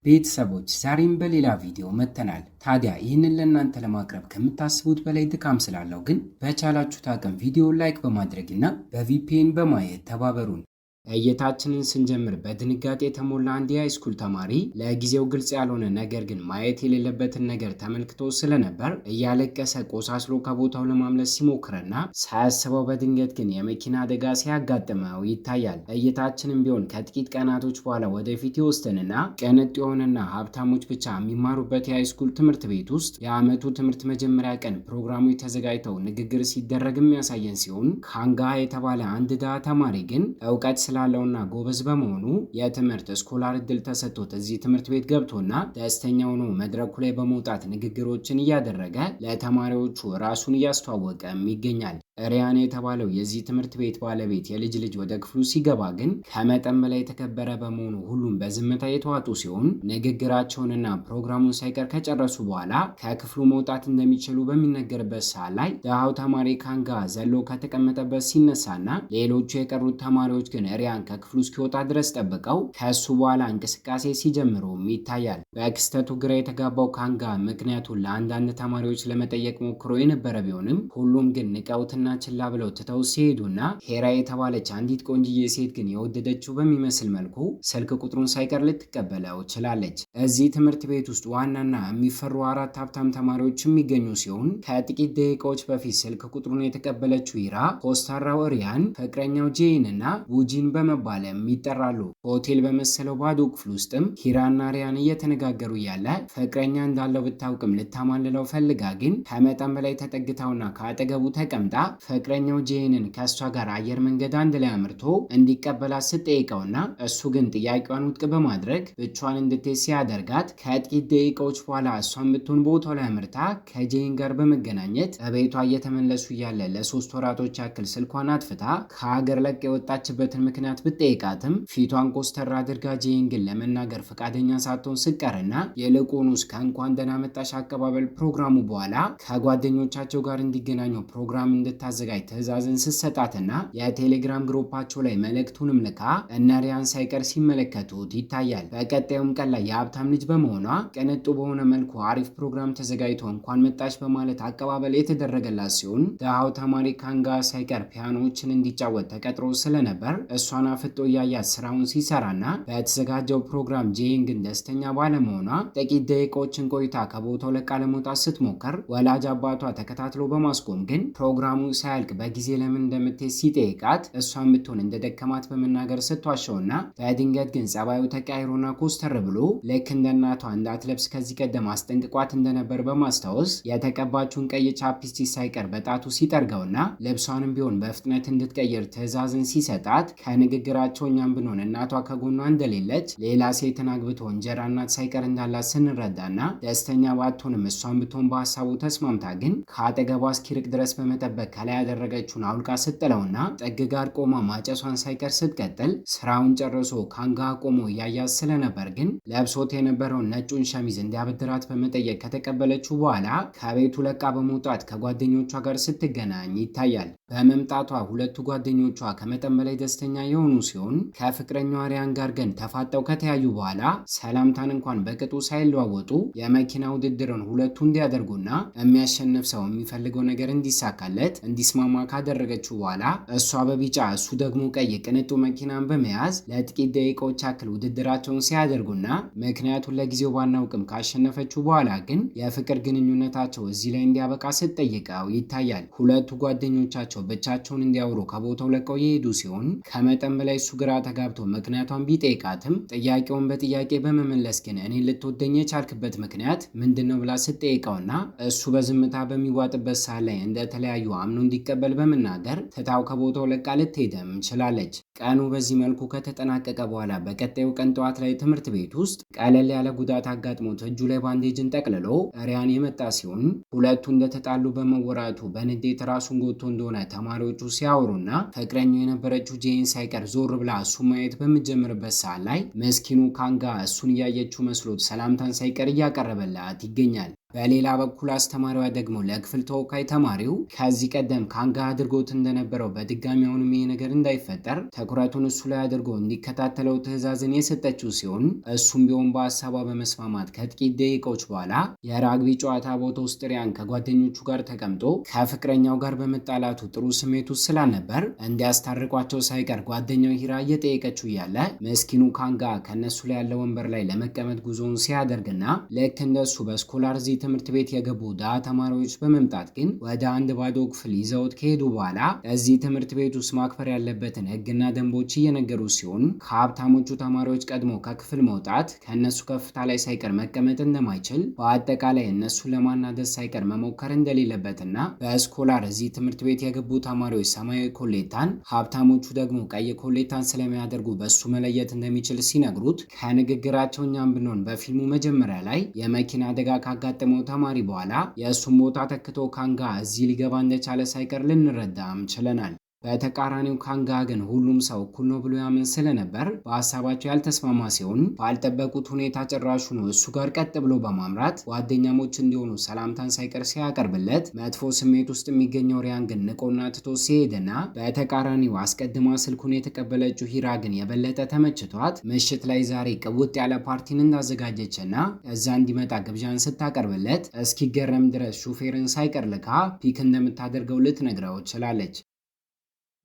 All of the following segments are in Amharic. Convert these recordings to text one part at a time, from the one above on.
ቤተሰቦች፣ ዛሬም በሌላ ቪዲዮ መጥተናል። ታዲያ ይህንን ለእናንተ ለማቅረብ ከምታስቡት በላይ ድካም ስላለው ግን በቻላችሁት አቅም ቪዲዮ like በማድረግና በ VPN በማየት ተባበሩን። እይታችንን ስንጀምር በድንጋጤ የተሞላ አንድ የ high school ተማሪ ለጊዜው ግልጽ ያልሆነ ነገር ግን ማየት የሌለበትን ነገር ተመልክቶ ስለነበር እያለቀሰ ቆሳስሎ ከቦታው ለማምለጥ ሲሞክርና ሳያስበው በድንገት ግን የመኪና አደጋ ሲያጋጥመው ይታያል። እይታችንም ቢሆን ከጥቂት ቀናቶች በኋላ ወደፊት ይወስደንና ቅንጡ የሆነና ሀብታሞች ብቻ የሚማሩበት የ high school ትምህርት ቤት ውስጥ የዓመቱ ትምህርት መጀመሪያ ቀን ፕሮግራሞች ተዘጋጅተው ንግግር ሲደረግ የሚያሳየን ሲሆን፣ ካንጋ የተባለ አንድ ድሃ ተማሪ ግን እውቀት ስላለውና ጎበዝ በመሆኑ የትምህርት scholar እድል ተሰጥቶት እዚህ ትምህርት ቤት ገብቶና ደስተኛ ሆኖ መድረኩ ላይ በመውጣት ንግግሮችን እያደረገ ለተማሪዎቹ ራሱን እያስተዋወቀም ይገኛል። ሪያን የተባለው የዚህ ትምህርት ቤት ባለቤት የልጅ ልጅ ወደ ክፍሉ ሲገባ ግን ከመጠን በላይ የተከበረ በመሆኑ ሁሉም በዝምታ የተዋጡ ሲሆን፣ ንግግራቸውንና ፕሮግራሙን ሳይቀር ከጨረሱ በኋላ ከክፍሉ መውጣት እንደሚችሉ በሚነገርበት ሰዓት ላይ ድሃው ተማሪ ካንጋ ዘሎ ከተቀመጠበት ሲነሳና ሌሎቹ የቀሩት ተማሪዎች ግን ሪያን ከክፍሉ እስኪወጣ ድረስ ጠብቀው ከእሱ በኋላ እንቅስቃሴ ሲጀምሩም ይታያል። በክስተቱ ግራ የተጋባው ካንጋ ምክንያቱን ለአንዳንድ ተማሪዎች ለመጠየቅ ሞክሮ የነበረ ቢሆንም ሁሉም ግን ንቀውትና ችላ ብለው ትተው ሲሄዱና ሄራ የተባለች አንዲት ቆንጅዬ ሴት ግን የወደደችው በሚመስል መልኩ ስልክ ቁጥሩን ሳይቀር ልትቀበለው ችላለች። እዚህ ትምህርት ቤት ውስጥ ዋናና የሚፈሩ አራት ሀብታም ተማሪዎች የሚገኙ ሲሆን፣ ከጥቂት ደቂቃዎች በፊት ስልክ ቁጥሩን የተቀበለችው ሂራ፣ ኮስታራው ሪያን፣ ፍቅረኛው ጄን እና ቡጂን በመባልም ይጠራሉ። ሆቴል በመሰለው ባዶ ክፍል ውስጥም ሂራና ሪያን እየተነጋገሩ እያለ ፍቅረኛ እንዳለው ብታውቅም ልታማልለው ፈልጋ ግን ከመጠን በላይ ተጠግታውና ከአጠገቡ ተቀምጣ ፍቅረኛው ጄንን ከእሷ ጋር አየር መንገድ አንድ ላይ አምርቶ እንዲቀበላት ስትጠይቀውና እሱ ግን ጥያቄዋን ውድቅ በማድረግ ብቻዋን እንድትሄድ ሲያደርጋት፣ ከጥቂት ደቂቃዎች በኋላ እሷን ብትሆን ቦታው ላይ አምርታ ከጄን ጋር በመገናኘት በቤቷ እየተመለሱ እያለ ለ3 ወራቶች ያክል ስልኳን አጥፍታ ከሀገር ለቃ የወጣችበትን ምክንያት ብትጠይቃትም ፊቷን ኮስተር አድርጋ ጄን ግን ለመናገር ፈቃደኛ ሳትሆን ስትቀርና ይልቁንስ ከእንኳን ደህና መጣሽ አቀባበል ፕሮግራሙ በኋላ ከጓደኞቻቸው ጋር እንዲገናኙ ፕሮግራም እንድታዘጋጅ ትዕዛዝን ስትሰጣትና የቴሌግራም ግሩፓቸው ላይ መልእክቱንም ልካ እነ ሪያን ሳይቀር ሲመለከቱት ይታያል። በቀጣዩም ቀን ላይ የሀብታም ልጅ በመሆኗ ቅንጡ በሆነ መልኩ አሪፍ ፕሮግራም ተዘጋጅቶ እንኳን መጣሽ በማለት አቀባበል የተደረገላት ሲሆን፣ ድሃው ተማሪ ካንጋ ሳይቀር ፒያኖችን እንዲጫወት ተቀጥሮ ስለነበር እሷን አፍጦ እያያት ስራውን ሲሰራና በተዘጋጀው ፕሮግራም ጄን ግን ደስተኛ ባለመሆኗ ጥቂት ደቂቃዎችን ቆይታ ከቦታው ለቃ ለመውጣት ስትሞክር ወላጅ አባቷ ተከታትሎ በማስቆም ግን ፕሮግራሙ ሳያልቅ በጊዜ ለምን እንደምትሄድ ሲጠይቃት እሷን ብትሆን እንደደከማት በመናገር ስትዋሸውና በድንገት ግን ጸባዩ ተቀያይሮና ኮስተር ብሎ ልክ እንደ እናቷ እንዳትለብስ ከዚህ ቀደም አስጠንቅቋት እንደነበር በማስታወስ የተቀባችውን ቀይ chapstick ሳይቀር በጣቱ ሲጠርገውና ልብሷንም ቢሆን በፍጥነት እንድትቀይር ትዕዛዝን ሲሰጣት፣ ከንግግራቸው እኛም ብንሆን እናቷ ከጎኗ እንደሌለች፣ ሌላ ሴትን አግብቶ እንጀራ እናት ሳይቀር እንዳላት ስንረዳና ደስተኛ ባትሆንም እሷን ብትሆን በሀሳቡ ተስማምታ ግን ከአጠገቧ እስኪርቅ ድረስ በመጠበቅ ከላይ ያደረገችውን አውልቃ ስትጥለውና ጥግ ጋር ቆማ ማጨሷን ሳይቀር ስትቀጥል፣ ስራውን ጨርሶ ካንጋ ቆሞ እያያት ስለነበር ግን ለብሶት የነበረውን ነጩን ሸሚዝ እንዲያበድራት በመጠየቅ ከተቀበለችው በኋላ ከቤቱ ለቃ በመውጣት ከጓደኞቿ ጋር ስትገናኝ ይታያል። በመምጣቷ ሁለቱ ጓደኞቿ ከመጠን በላይ ደስተኛ የሆኑ ሲሆን፣ ከፍቅረኛዋ ሪያን ጋር ግን ተፋጠው ከተያዩ በኋላ ሰላምታን እንኳን በቅጡ ሳይለዋወጡ የመኪና ውድድርን ሁለቱ እንዲያደርጉና የሚያሸንፍ ሰው የሚፈልገው ነገር እንዲሳካለት እንዲስማማ ካደረገችው በኋላ እሷ በቢጫ እሱ ደግሞ ቀይ ቅንጡ መኪናን በመያዝ ለጥቂት ደቂቃዎች ያክል ውድድራቸውን ሲያደርጉና ምክንያቱን ለጊዜው ባናውቅም ካሸነፈችው በኋላ ግን የፍቅር ግንኙነታቸው እዚህ ላይ እንዲያበቃ ስትጠይቀው ይታያል። ሁለቱ ጓደኞቻቸው ብቻቸውን እንዲያወሩ ከቦታው ለቀው የሄዱ ሲሆን፣ ከመጠን በላይ እሱ ግራ ተጋብቶ ምክንያቷን ቢጠይቃትም ጥያቄውን በጥያቄ በመመለስ ግን እኔን ልትወደኝ የቻልክበት ምክንያት ምንድን ነው ብላ ስትጠይቀውና እሱ በዝምታ በሚዋጥበት ሰዓት ላይ እንደተለያዩ አምኖ እንዲቀበል በመናገር ትታው ከቦታው ለቃ ልትሄድም ችላለች። ቀኑ በዚህ መልኩ ከተጠናቀቀ በኋላ በቀጣዩ ቀን ጠዋት ላይ ትምህርት ቤት ውስጥ ቀለል ያለ ጉዳት አጋጥሞት እጁ ላይ ባንዴጅን ጠቅልሎ ሪያን የመጣ ሲሆን፣ ሁለቱ እንደተጣሉ በመወራቱ በንዴት ራሱን ጎድቶ እንደሆነ ተማሪዎቹ ሲያወሩና ፍቅረኛው የነበረችው ጄን ሳይቀር ዞር ብላ እሱ ማየት በምትጀምርበት ሰዓት ላይ ምስኪኑ ካንጋ እሱን እያየችው መስሎት ሰላምታን ሳይቀር እያቀረበላት ይገኛል። በሌላ በኩል አስተማሪዋ ደግሞ ለክፍል ተወካይ ተማሪው ከዚህ ቀደም ካንጋ አድርጎት እንደነበረው በድጋሚ አሁንም ይሄ ነገር እንዳይፈጠር ትኩረቱን እሱ ላይ አድርጎ እንዲከታተለው ትዕዛዝን የሰጠችው ሲሆን እሱም ቢሆን በሀሳቧ በመስማማት ከጥቂት ደቂቃዎች በኋላ የራግቢ ጨዋታ ቦታ ውስጥ ሪያን ከጓደኞቹ ጋር ተቀምጦ ከፍቅረኛው ጋር በመጣላቱ ጥሩ ስሜቱ ስላልነበር እንዲያስታርቋቸው ሳይቀር ጓደኛው ሂራ እየጠየቀችው እያለ ምስኪኑ ካንጋ ከነሱ ላይ ያለ ወንበር ላይ ለመቀመጥ ጉዞውን ሲያደርግና ልክ እንደሱ በ scholar እዚህ ትምህርት ቤት የገቡ ድሃ ተማሪዎች በመምጣት ግን ወደ አንድ ባዶ ክፍል ይዘውት ከሄዱ በኋላ እዚህ ትምህርት ቤት ውስጥ ማክበር ያለበትን ሕግና ደንቦች እየነገሩ ሲሆን ከሀብታሞቹ ተማሪዎች ቀድሞ ከክፍል መውጣት፣ ከእነሱ ከፍታ ላይ ሳይቀር መቀመጥ እንደማይችል፣ በአጠቃላይ እነሱ ለማናደድ ሳይቀር መሞከር እንደሌለበትና በ scholar እዚህ ትምህርት ቤት የገቡ ተማሪዎች ሰማያዊ ኮሌታን፣ ሀብታሞቹ ደግሞ ቀይ ኮሌታን ስለሚያደርጉ በሱ መለየት እንደሚችል ሲነግሩት ከንግግራቸው እኛም ብንሆን በፊልሙ መጀመሪያ ላይ የመኪና አደጋ ካጋጠመው ተማሪ በኋላ የእሱን ቦታ ተክቶ ካንጋ እዚህ ሊገባ እንደቻለ ሳይቀር ልንረዳም ችለናል። በተቃራኒው ካንጋ ግን ሁሉም ሰው እኩል ነው ብሎ ያምን ስለነበር በሀሳባቸው ያልተስማማ ሲሆን ባልጠበቁት ሁኔታ ጭራሹኑ እሱ ጋር ቀጥ ብሎ በማምራት ጓደኛሞች እንዲሆኑ ሰላምታን ሳይቀር ሲያቀርብለት መጥፎ ስሜት ውስጥ የሚገኘው ሪያን ግን ንቆና ትቶ ሲሄድና በተቃራኒው አስቀድማ ስልኩን የተቀበለችው ሂራ ግን የበለጠ ተመችቷት ምሽት ላይ ዛሬ ቅውጥ ያለ ፓርቲን እንዳዘጋጀችና እዛ እንዲመጣ ግብዣን ስታቀርብለት እስኪገረም ድረስ ሹፌርን ሳይቀር ልካ pick እንደምታደርገው ልትነግረው ችላለች።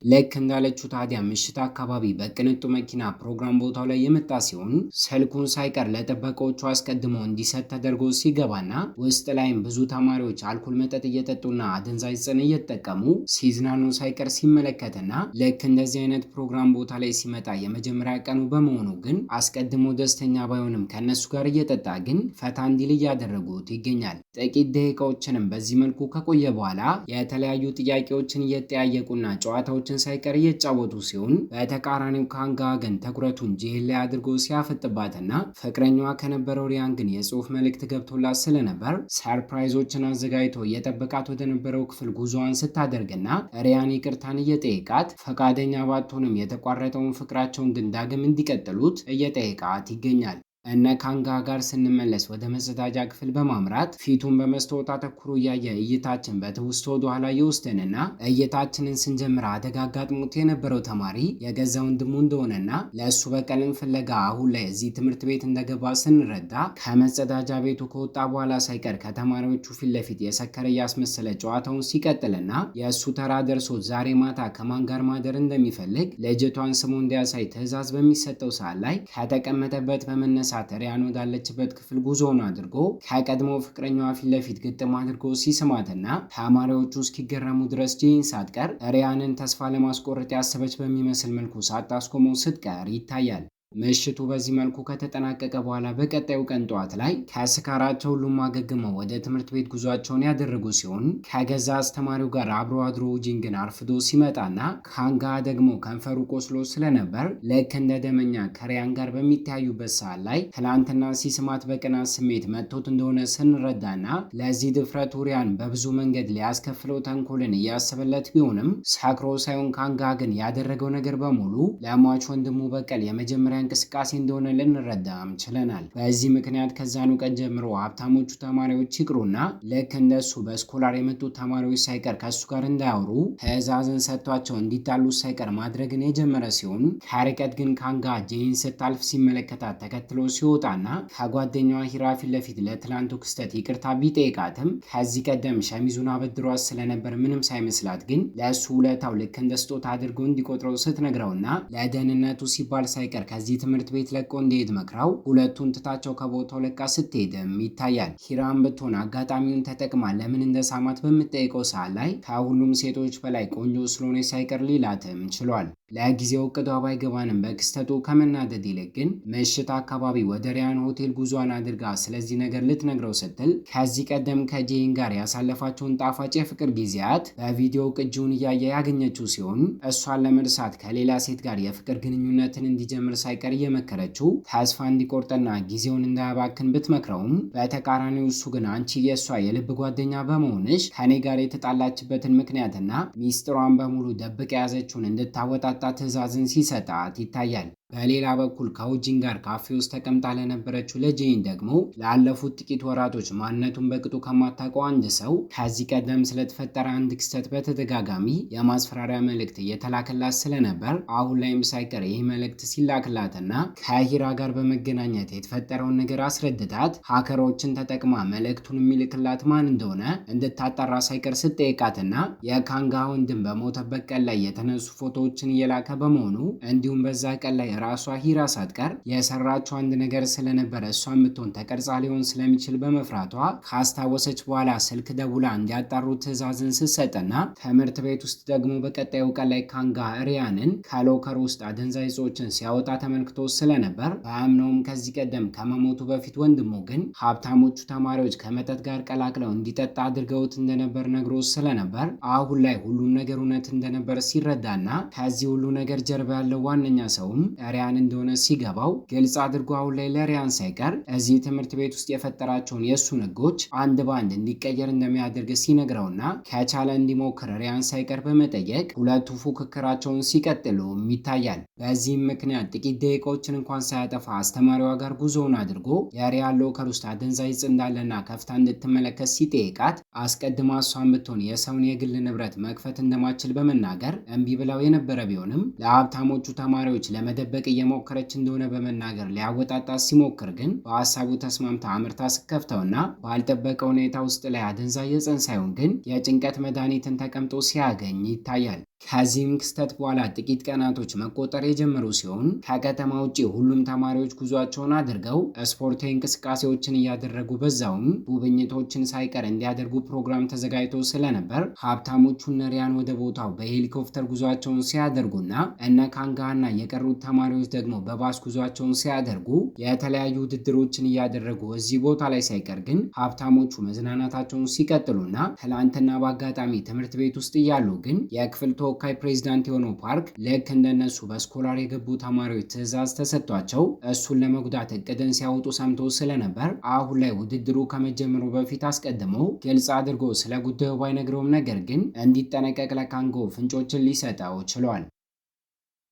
ልክ እንዳለችው ታዲያ ምሽት አካባቢ በቅንጡ መኪና ፕሮግራም ቦታው ላይ የመጣ ሲሆን ስልኩን ሳይቀር ለጥበቃዎቹ አስቀድሞ እንዲሰጥ ተደርጎ ሲገባና ውስጥ ላይም ብዙ ተማሪዎች አልኮል መጠጥ እየጠጡና አደንዛዥ ዕፅን እየተጠቀሙ ሲዝናኑ ሳይቀር ሲመለከትና ልክ እንደዚህ አይነት ፕሮግራም ቦታ ላይ ሲመጣ የመጀመሪያ ቀኑ በመሆኑ ግን አስቀድሞ ደስተኛ ባይሆንም ከነሱ ጋር እየጠጣ ግን ፈታ እንዲል እያደረጉት ይገኛል። ጥቂት ደቂቃዎችንም በዚህ መልኩ ከቆየ በኋላ የተለያዩ ጥያቄዎችን እየጠያየቁና ጨዋታዎችን ሳይቀር እየተጫወቱ ሲሆን በተቃራኒው ካንጋ ግን ትኩረቱን ጄል ላይ አድርጎ ሲያፈጥባትና ፍቅረኛዋ ከነበረው ሪያን ግን የጽሁፍ መልእክት ገብቶላት ስለነበር surprise ኦችን አዘጋጅቶ እየጠበቃት ወደነበረው ክፍል ጉዞዋን ስታደርግና ሪያን ይቅርታን እየጠየቃት ፈቃደኛ ባትሆንም የተቋረጠውን ፍቅራቸውን ግን ዳግም እንዲቀጥሉት እየጠየቃት ይገኛል። እነ ካንጋ ጋር ስንመለስ ወደ መጸዳጃ ክፍል በማምራት ፊቱን በመስታወት አተኩሮ እያየ እይታችን በትውስታ ወደ ኋላ ይወስደንና እይታችንን ስንጀምር አደጋ አጋጥሞት የነበረው ተማሪ የገዛ ወንድሙ እንደሆነና ለእሱ በቀልን ፍለጋ አሁን ላይ እዚህ ትምህርት ቤት እንደገባ ስንረዳ ከመጸዳጃ ቤቱ ከወጣ በኋላ ሳይቀር ከተማሪዎቹ ፊት ለፊት የሰከረ እያስመሰለ ጨዋታውን ሲቀጥልና የእሱ ተራ ደርሶት ዛሬ ማታ ከማን ጋር ማደር እንደሚፈልግ ልጅቷን ስሙ እንዲያሳይ ትዕዛዝ በሚሰጠው ሰዓት ላይ ከተቀመጠበት በመነሳት ሪያን ወዳለችበት ክፍል ጉዞውን አድርጎ ከቀድሞ ፍቅረኛዋ ፊት ለፊት ግጥም አድርጎ ሲስማትና ተማሪዎቹ እስኪገረሙ ድረስ ጄን ሳትቀር ሪያንን ተስፋ ለማስቆረጥ ያሰበች በሚመስል መልኩ ሳታስቆመው ስትቀር ይታያል። ምሽቱ በዚህ መልኩ ከተጠናቀቀ በኋላ በቀጣዩ ቀን ጠዋት ላይ ከስካራቸው ሁሉም አገግመው ወደ ትምህርት ቤት ጉዟቸውን ያደረጉ ሲሆን ከገዛ አስተማሪው ጋር አብሮ አድሮ ጂን ግን አርፍዶ ሲመጣና ካንጋ ደግሞ ከንፈሩ ቆስሎ ስለነበር ልክ እንደ ደመኛ ከሪያን ጋር በሚተያዩበት ሰዓት ላይ ትላንትና ሲስማት በቅናት ስሜት መጥቶት እንደሆነ ስንረዳና ለዚህ ድፍረቱ ሪያን በብዙ መንገድ ሊያስከፍለው ተንኮልን እያሰበለት ቢሆንም ሰክሮ ሳይሆን ካንጋ ግን ያደረገው ነገር በሙሉ ለሟች ወንድሙ በቀል የመጀመሪያ እንቅስቃሴ እንደሆነ ልንረዳም ችለናል። በዚህ ምክንያት ከዛኑ ቀን ጀምሮ ሀብታሞቹ ተማሪዎች ይቅሩና ልክ እንደሱ በ scholar የመጡ ተማሪዎች ሳይቀር ከሱ ጋር እንዳያወሩ ትዕዛዝን ሰጥቷቸው እንዲጣሉ ሳይቀር ማድረግን የጀመረ ሲሆን ከርቀት ግን ካንጋ ጄን ስታልፍ ሲመለከታት ተከትሎ ሲወጣና ከጓደኛዋ ሂራ ፊት ለፊት ለትላንቱ ክስተት ይቅርታ ቢጠይቃትም ከዚህ ቀደም ሸሚዙን አበድሯት ስለነበር ምንም ሳይመስላት ግን ለእሱ ውለታው ልክ እንደ ስጦታ አድርጎ እንዲቆጥረው ስትነግረውና ለደህንነቱ ሲባል ሳይቀር ከዚህ ትምህርት ቤት ለቆ እንዲሄድ መክራው ሁለቱን ትታቸው ከቦታው ለቃ ስትሄድም ይታያል። ሂራም ብትሆን አጋጣሚውን ተጠቅማ ለምን እንደሳማት በምትጠይቀው ሰዓት ላይ ከሁሉም ሴቶች በላይ ቆንጆ ስለሆነ ሳይቀር ሊላትም ችሏል። ለጊዜው እቅዷ ባይገባንም በክስተቱ ከመናደድ ይልቅ ግን ምሽት አካባቢ ወደ ሪያን ሆቴል ጉዟን አድርጋ ስለዚህ ነገር ልትነግረው ስትል ከዚህ ቀደም ከጄን ጋር ያሳለፋቸውን ጣፋጭ የፍቅር ጊዜያት በቪዲዮ ቅጂውን እያየ ያገኘችው ሲሆን እሷን ለመርሳት ከሌላ ሴት ጋር የፍቅር ግንኙነትን እንዲጀምር ሳይቀር እየመከረችው ተስፋ እንዲቆርጥና ጊዜውን እንዳያባክን ብትመክረውም በተቃራኒው እሱ ግን አንቺ የእሷ የልብ ጓደኛ በመሆንሽ ከኔ ጋር የተጣላችበትን ምክንያትና ሚስጥሯን በሙሉ ደብቅ የያዘችውን እንድታወጣጣ ትዕዛዝን ሲሰጣት ይታያል። በሌላ በኩል ከውጂን ጋር ካፌ ውስጥ ተቀምጣ ለነበረችው ለጄይን ደግሞ ላለፉት ጥቂት ወራቶች ማንነቱን በቅጡ ከማታውቀው አንድ ሰው ከዚህ ቀደም ስለተፈጠረ አንድ ክስተት በተደጋጋሚ የማስፈራሪያ መልእክት እየተላከላት ስለነበር አሁን ላይም ሳይቀር ይህ መልእክት ሲላክላትና ከሂራ ጋር በመገናኘት የተፈጠረውን ነገር አስረድታት hacker ኦችን ተጠቅማ መልእክቱን የሚልክላት ማን እንደሆነ እንድታጣራ ሳይቀር ስትጠይቃትና የካንጋ ወንድም በሞተበት ቀን ላይ የተነሱ ፎቶዎችን እየላከ በመሆኑ እንዲሁም በዛ ቀን ላይ ራሷ ሂራ ሳትቀር የሰራችው አንድ ነገር ስለነበረ እሷ የምትሆን ተቀርጻ ሊሆን ስለሚችል በመፍራቷ ካስታወሰች በኋላ ስልክ ደውላ እንዲያጣሩ ትዕዛዝን ስትሰጥና ትምህርት ቤት ውስጥ ደግሞ በቀጣዩ ቀን ላይ ካንጋ ሪያንን ከ locker ውስጥ አደንዛዥ እጾችን ሲያወጣ ተመልክቶ ስለነበር በአምነውም ከዚህ ቀደም ከመሞቱ በፊት ወንድሙ ግን ሀብታሞቹ ተማሪዎች ከመጠጥ ጋር ቀላቅለው እንዲጠጣ አድርገውት እንደነበር ነግሮ ስለነበር አሁን ላይ ሁሉም ነገር እውነት እንደነበር ሲረዳና ከዚህ ሁሉ ነገር ጀርባ ያለው ዋነኛ ሰውም ሪያን እንደሆነ ሲገባው ግልጽ አድርጎ አሁን ላይ ለሪያን ሳይቀር እዚህ ትምህርት ቤት ውስጥ የፈጠራቸውን የእሱን ሕጎች አንድ በአንድ እንዲቀየር እንደሚያደርግ ሲነግረውና ከቻለ እንዲሞክር ሪያን ሳይቀር በመጠየቅ ሁለቱ ፉክክራቸውን ሲቀጥሉም ይታያል። በዚህም ምክንያት ጥቂት ደቂቃዎችን እንኳን ሳያጠፋ አስተማሪዋ ጋር ጉዞውን አድርጎ የሪያን locker ውስጥ አደንዛዥ ዕፅ እንዳለና ከፍታ እንድትመለከት ሲጠይቃት አስቀድማ እሷን ብትሆን የሰውን የግል ንብረት መክፈት እንደማትችል በመናገር እምቢ ብለው የነበረ ቢሆንም ለሀብታሞቹ ተማሪዎች ለመደበቅ እየሞከረች እንደሆነ በመናገር ሊያወጣጣት ሲሞክር ግን በሀሳቡ ተስማምታ አምርታ ስከፍተውና ባልጠበቀ ሁኔታ ውስጥ ላይ አደንዛዥ ዕፅን ሳይሆን ግን የጭንቀት መድኃኒትን ተቀምጦ ሲያገኝ ይታያል። ከዚህም ክስተት በኋላ ጥቂት ቀናቶች መቆጠር የጀመሩ ሲሆን ከከተማ ውጭ ሁሉም ተማሪዎች ጉዟቸውን አድርገው ስፖርታዊ እንቅስቃሴዎችን እያደረጉ በዛውም ጉብኝቶችን ሳይቀር እንዲያደርጉ ፕሮግራም ተዘጋጅቶ ስለነበር ሀብታሞቹ እነ ሪያን ወደ ቦታው በሄሊኮፕተር ጉዟቸውን ሲያደርጉና እነ ካንጋና የቀሩት ተማሪዎች ደግሞ በባስ ጉዟቸውን ሲያደርጉ የተለያዩ ውድድሮችን እያደረጉ እዚህ ቦታ ላይ ሳይቀር ግን ሀብታሞቹ መዝናናታቸውን ሲቀጥሉና ትላንትና በአጋጣሚ ትምህርት ቤት ውስጥ እያሉ ግን የክፍል ተወካይ ፕሬዚዳንት የሆነው ፓርክ ልክ እንደነሱ በ scholar የገቡ ተማሪዎች ትዕዛዝ ተሰጥቷቸው እሱን ለመጉዳት እቅድን ሲያወጡ ሰምቶ ስለነበር አሁን ላይ ውድድሩ ከመጀመሩ በፊት አስቀድሞ ግልጽ አድርጎ ስለ ጉዳዩ ባይነግረውም ነገር ግን እንዲጠነቀቅ ለካንጎ ፍንጮችን ሊሰጠው ችሏል።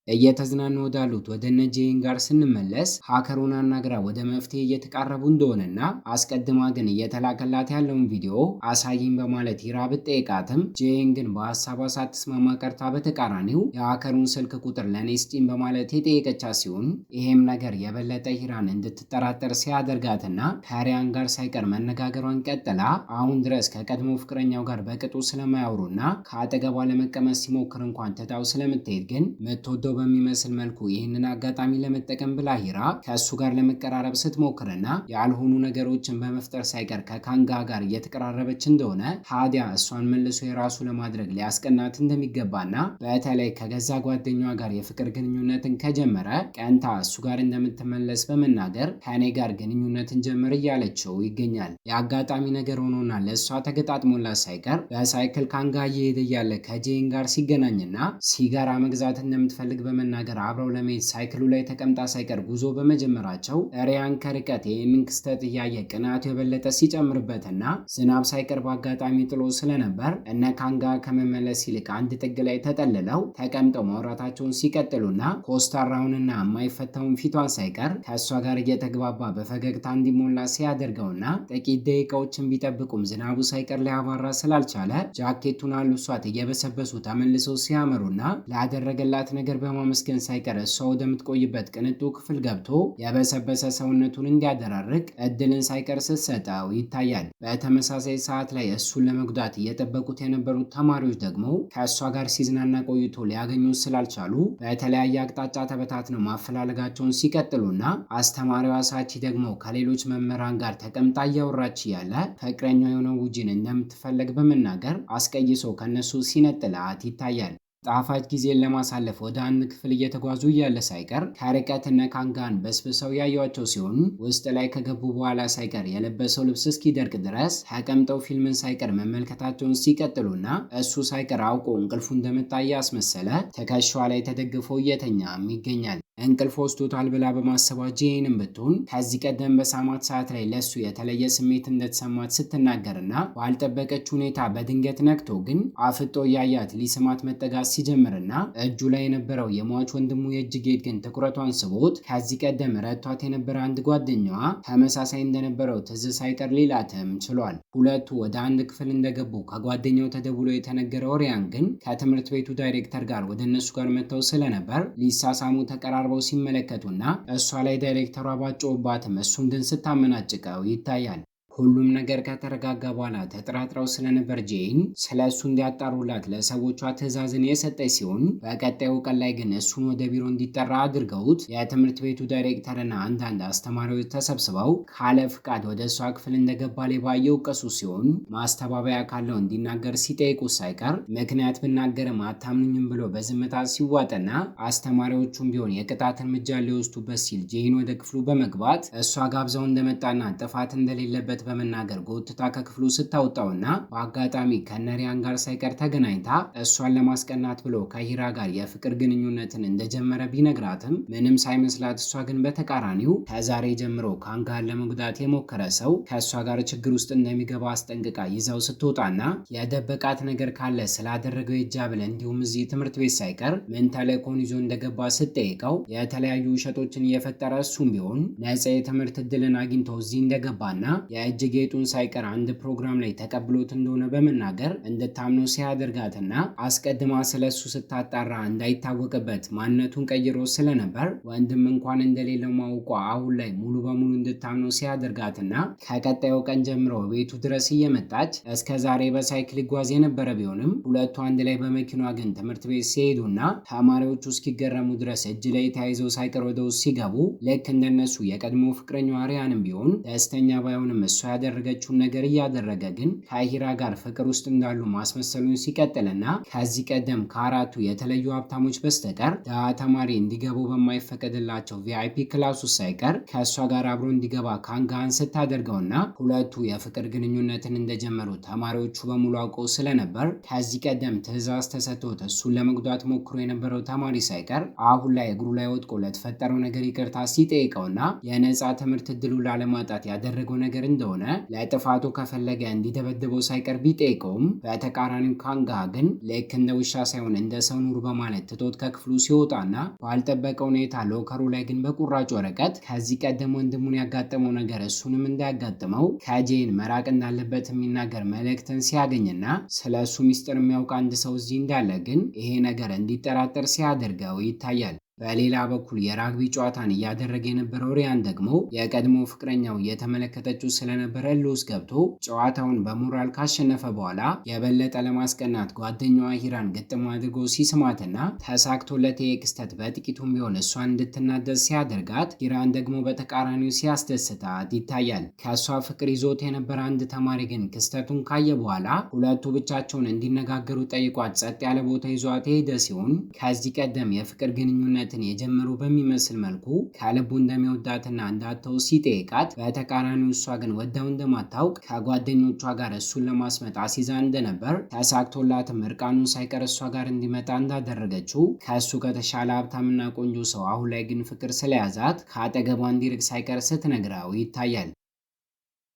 እየተዝናኑ ወዳሉት ወደ እነ ጄይን ጋር ስንመለስ hacker ኡን አናግራ ወደ መፍትሄ እየተቃረቡ እንደሆነና አስቀድማ ግን እየተላከላት ያለውን ቪዲዮ አሳይኝ በማለት ሂራ ብትጠይቃትም ጄይን ግን በሀሳቧ ሳትስማማ ቀርታ በተቃራኒው የ hacker ኡን ስልክ ቁጥር ለእኔ ስጪኝ በማለት የጠየቀቻት ሲሆን ይሄም ነገር የበለጠ ሂራን እንድትጠራጠር ሲያደርጋትና ከሪያን ጋር ሳይቀር መነጋገሯን ቀጥላ አሁን ድረስ ከቀድሞ ፍቅረኛው ጋር በቅጡ ስለማያወሩና ከአጠገቧ ለመቀመጥ ሲሞክር እንኳን ትታው ስለምትሄድ ግን ምትወደው በሚመስል መልኩ ይህንን አጋጣሚ ለመጠቀም ብላ ሂራ ከእሱ ጋር ለመቀራረብ ስትሞክርና ያልሆኑ ነገሮችን በመፍጠር ሳይቀር ከካንጋ ጋር እየተቀራረበች እንደሆነ ታዲያ እሷን መልሶ የራሱ ለማድረግ ሊያስቀናት እንደሚገባና በተለይ ከገዛ ጓደኛዋ ጋር የፍቅር ግንኙነትን ከጀመረ ቀንታ እሱ ጋር እንደምትመለስ በመናገር ከእኔ ጋር ግንኙነትን ጀምር እያለችው ይገኛል። የአጋጣሚ ነገር ሆኖና ለእሷ ተገጣጥሞላት ሳይቀር በሳይክል ካንጋ እየሄደ እያለ ከጄን ጋር ሲገናኝና ሲጋራ መግዛት እንደምትፈልግ በመናገር አብረው ለመሄድ ሳይክሉ ላይ ተቀምጣ ሳይቀር ጉዞ በመጀመራቸው ሪያን ከርቀት ይህንን ክስተት እያየ ቅናቱ የበለጠ ሲጨምርበትና ዝናብ ሳይቀር በአጋጣሚ ጥሎ ስለነበር እነ ካንጋ ከመመለስ ይልቅ አንድ ጥግ ላይ ተጠልለው ተቀምጠው ማውራታቸውን ሲቀጥሉና ኮስታራውንና የማይፈታውን ፊቷን ሳይቀር ከእሷ ጋር እየተግባባ በፈገግታ እንዲሞላ ሲያደርገውና ጥቂት ደቂቃዎችን ቢጠብቁም ዝናቡ ሳይቀር ሊያባራ ስላልቻለ ጃኬቱን አልብሷት እየበሰበሱ ተመልሰው ሲያመሩና ላደረገላት ነገር በማመስገን ሳይቀር እሷ ወደምትቆይበት ቅንጡ ክፍል ገብቶ የበሰበሰ ሰውነቱን እንዲያደራርቅ እድልን ሳይቀር ስትሰጠው ይታያል። በተመሳሳይ ሰዓት ላይ እሱን ለመጉዳት እየጠበቁት የነበሩት ተማሪዎች ደግሞ ከእሷ ጋር ሲዝናና ቆይቶ ሊያገኙት ስላልቻሉ በተለያየ አቅጣጫ ተበታትነው ማፈላለጋቸውን ሲቀጥሉና አስተማሪዋ ሳቺ ደግሞ ከሌሎች መምህራን ጋር ተቀምጣ እያወራች እያለ ፍቅረኛው የሆነው ውጂን እንደምትፈለግ በመናገር አስቀይሶ ከነሱ ሲነጥላት ይታያል። ጣፋጭ ጊዜን ለማሳለፍ ወደ አንድ ክፍል እየተጓዙ እያለ ሳይቀር ከርቀት እነ ካንጋን በስብሰው ያዩዋቸው ሲሆን ውስጥ ላይ ከገቡ በኋላ ሳይቀር የለበሰው ልብስ እስኪደርቅ ድረስ ተቀምጠው ፊልምን ሳይቀር መመልከታቸውን ሲቀጥሉና እሱ ሳይቀር አውቆ እንቅልፉ እንደመጣ እያስመሰለ ትከሻዋ ላይ ተደግፎ እየተኛም ይገኛል። እንቅልፍ ወስዶታል ብላ በማሰቧ ጄንም ብትሆን ከዚህ ቀደም በሳማት ሰዓት ላይ ለሱ የተለየ ስሜት እንደተሰማት ስትናገርና ባልጠበቀች ሁኔታ በድንገት ነቅቶ ግን አፍጦ እያያት ሊስማት መጠጋት ሲጀምርና እጁ ላይ የነበረው የሟች ወንድሙ የእጅ ጌጥ ግን ትኩረቷን ስቦት ከዚህ ቀደም ረድቷት የነበረ አንድ ጓደኛዋ ተመሳሳይ እንደነበረው ትዝ ሳይቀር ሊላትም ችሏል። ሁለቱ ወደ አንድ ክፍል እንደገቡ ከጓደኛው ተደውሎ የተነገረው ሪያን ግን ከትምህርት ቤቱ ዳይሬክተር ጋር ወደ እነሱ ጋር መጥተው ስለነበር ሊሳሳሙ ተቀራርበው ሲመለከቱና እሷ ላይ ዳይሬክተሯ ባጮባትም እሱን ግን ስታመናጭቀው ይታያል። ሁሉም ነገር ከተረጋጋ በኋላ ተጠራጥረው ስለነበር ጄን ስለ እሱ እንዲያጣሩላት ለሰዎቿ ትዕዛዝን የሰጠች ሲሆን በቀጣዩ ቀን ላይ ግን እሱን ወደ ቢሮ እንዲጠራ አድርገውት የትምህርት ቤቱ ዳይሬክተርና አንዳንድ አስተማሪዎች ተሰብስበው ካለ ፍቃድ ወደ እሷ ክፍል እንደገባ ሌባ እየወቀሱ ሲሆን ማስተባበያ ካለው እንዲናገር ሲጠይቁ ሳይቀር ምክንያት ብናገርም አታምኑኝም ብሎ በዝምታ ሲዋጥና አስተማሪዎቹም ቢሆን የቅጣት እርምጃ ሊወስዱበት ሲል ጄን ወደ ክፍሉ በመግባት እሷ ጋብዛው እንደመጣና ጥፋት እንደሌለበት በመናገር ጎትታ ከክፍሉ ስታወጣውና በአጋጣሚ ከነሪያን ጋር ሳይቀር ተገናኝታ እሷን ለማስቀናት ብሎ ከሂራ ጋር የፍቅር ግንኙነትን እንደጀመረ ቢነግራትም ምንም ሳይመስላት እሷ ግን በተቃራኒው ከዛሬ ጀምሮ ካንጋን ለመጉዳት የሞከረ ሰው ከእሷ ጋር ችግር ውስጥ እንደሚገባ አስጠንቅቃ ይዛው ስትወጣና የደበቃት ነገር ካለ ስላደረገው የጃብል እንዲሁም እዚህ ትምህርት ቤት ሳይቀር ምን ተልእኮን ይዞ እንደገባ ስትጠይቀው የተለያዩ ውሸቶችን እየፈጠረ እሱም ቢሆን ነፃ የትምህርት እድልን አግኝቶ እዚህ እንደገባና የእጅ ጌጡን ሳይቀር አንድ ፕሮግራም ላይ ተቀብሎት እንደሆነ በመናገር እንድታምነው ሲያደርጋትና አስቀድማ ስለሱ ስታጣራ እንዳይታወቅበት ማንነቱን ቀይሮ ስለነበር ወንድም እንኳን እንደሌለው ማውቋ አሁን ላይ ሙሉ በሙሉ እንድታምነው ሲያደርጋትና ከቀጣዩ ቀን ጀምሮ ቤቱ ድረስ እየመጣች እስከ ዛሬ በሳይክል ይጓዝ የነበረ ቢሆንም ሁለቱ አንድ ላይ በመኪናዋ ግን ትምህርት ቤት ሲሄዱና ተማሪዎቹ እስኪገረሙ ድረስ እጅ ላይ ተያይዘው ሳይቀር ወደ ውስጥ ሲገቡ ልክ እንደነሱ የቀድሞ ፍቅረኛዋ ሪያንም ቢሆን ደስተኛ ባይሆንም እሷ ያደረገችውን ነገር እያደረገ ግን ከሂራ ጋር ፍቅር ውስጥ እንዳሉ ማስመሰሉን ሲቀጥልና ከዚህ ቀደም ከአራቱ የተለዩ ሀብታሞች በስተቀር ድሃ ተማሪ እንዲገቡ በማይፈቀድላቸው VIP class ውስጥ ሳይቀር ከእሷ ጋር አብሮ እንዲገባ ካንጋን ስታደርገውና ሁለቱ የፍቅር ግንኙነትን እንደጀመሩ ተማሪዎቹ በሙሉ አውቀው ስለነበር ከዚህ ቀደም ትዕዛዝ ተሰጥቶት እሱን ለመጉዳት ሞክሮ የነበረው ተማሪ ሳይቀር አሁን ላይ እግሩ ላይ ወድቆ ለተፈጠረው ነገር ይቅርታ ሲጠይቀውና የነፃ ትምህርት እድሉ ላለማጣት ያደረገው ነገር እንደሆነ ለጥፋቱ ከፈለገ እንዲደበድበው ሳይቀር ቢጠይቀውም በተቃራኒው ካንጋ ግን ልክ እንደ ውሻ ሳይሆን እንደ ሰው ኑር በማለት ትቶት ከክፍሉ ሲወጣና ባልጠበቀ ሁኔታ locker ኡ ላይ ግን በቁራጭ ወረቀት ከዚህ ቀደም ወንድሙን ያጋጠመው ነገር እሱንም እንዳያጋጥመው ከጄን መራቅ እንዳለበት የሚናገር መልእክትን ሲያገኝና ስለ እሱ ሚስጥር የሚያውቅ አንድ ሰው እዚህ እንዳለ ግን ይሄ ነገር እንዲጠራጠር ሲያደርገው ይታያል። በሌላ በኩል የራግቢ ጨዋታን እያደረገ የነበረው ሪያን ደግሞ የቀድሞ ፍቅረኛው እየተመለከተችው ስለነበረ እልህ ውስጥ ገብቶ ጨዋታውን በሞራል ካሸነፈ በኋላ የበለጠ ለማስቀናት ጓደኛዋ ሂራን ግጥም አድርጎ ሲስማትና ተሳክቶለት ይሄ ክስተት በጥቂቱም ቢሆን እሷን እንድትናደድ ሲያደርጋት፣ ሂራን ደግሞ በተቃራኒው ሲያስደስታት ይታያል። ከእሷ ፍቅር ይዞት የነበረ አንድ ተማሪ ግን ክስተቱን ካየ በኋላ ሁለቱ ብቻቸውን እንዲነጋገሩ ጠይቋት ጸጥ ያለ ቦታ ይዟት የሄደ ሲሆን ከዚህ ቀደም የፍቅር ግንኙነት የጀመሩ በሚመስል መልኩ ከልቡ እንደሚወዳትና እንዳተው ሲጠይቃት በተቃራኒው እሷ ግን ወዳው እንደማታውቅ ከጓደኞቿ ጋር እሱን ለማስመጥ አሲዛ እንደነበር ተሳክቶላትም እርቃኑን ሳይቀር እሷ ጋር እንዲመጣ እንዳደረገችው ከእሱ ከተሻለ ሀብታምና ቆንጆ ሰው አሁን ላይ ግን ፍቅር ስለያዛት ከአጠገቧ እንዲርቅ ሳይቀር ስትነግረው ይታያል።